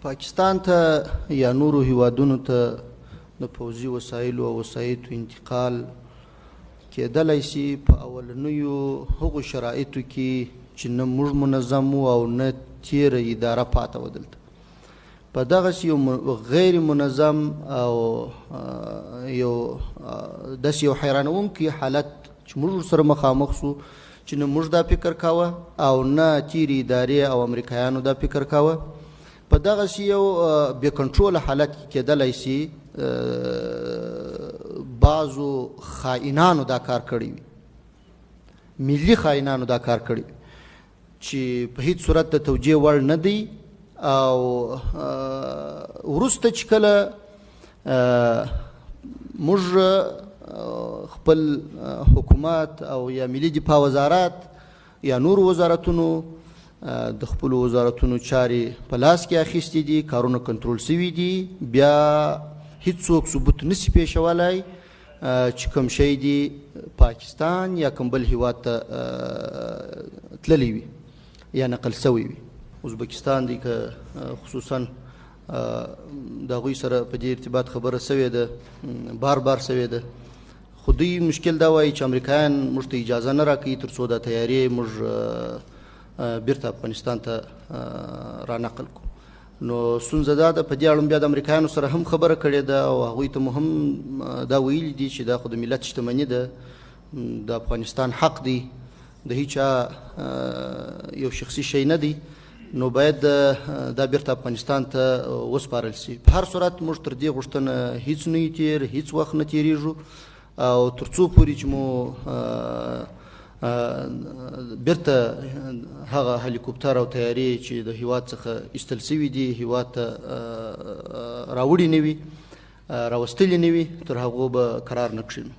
پاکستان ته یا نورو هیوادونو ته د پوځي وسایلو او وسایطو انتقال کېدلای شي په اولنیو هغو شرایطو کې چې نه موږ منظم وو او نه تېره اداره پاته وه. دلته په دغسې یو غیر منظم او یو داسې یو حیرانوونکی حالت چې موږ ورسره مخامخ شو، چې نه موږ دا فکر کاوه او نه تېرې ادارې او امریکایانو دا فکر کاوه، په دغسې یو بې کنټروله حالت کې کېدلای شي بعضو خائنانو دا کار کړی وي، ملي خائنانو دا کار کړی چې په هیڅ صورت د توجیه وړ نه دی. او وروسته چې کله موږ خپل حکومت او یا ملي دفاع وزارت یا نورو وزارتونو د خپلو وزارتونو چارې په لاس کې اخیستې دي، کارونه کنټرول شوي دي، بیا هیڅوک ثبوت نشي پېښولای چې کوم شی دی پاکستان یا کوم بل هیواد ته تللی وي یا نقل شوی وي. ازبکستان دی که خصوصا د هغوی سره په دې ارتباط خبره شوې ده، بار بار شوې ده، خو دوی مشکل دا وایي چې امریکایان موږ ته اجازه نه راکوي تر څو دا طیارې موږ بیرته افغانستان ته را نقل کړو. نو ستونزه دا ده، په دې اړه بیا د امریکایانو سره هم خبره کړې ده او هغوی ته مو هم دا ویلي دي چې دا خو د ملت شتمني ده، د افغانستان حق دی، د هیچا یو شخصي شی نه دی، نو باید دا بیرته افغانستان ته وسپارل شي. په هر صورت موږ تر دې غوښتنه هیڅ نه یو تېر، هیڅ وخت نه تېرېږو او تر څو پورې چې مو بیرته هغه هلیکوپتر او طیارې چې د هیواد څخه ایستل شوي دي هیواد ته راوړي نه وي، راوستلي نه وي، تر هغو به قرار نه کښېنو.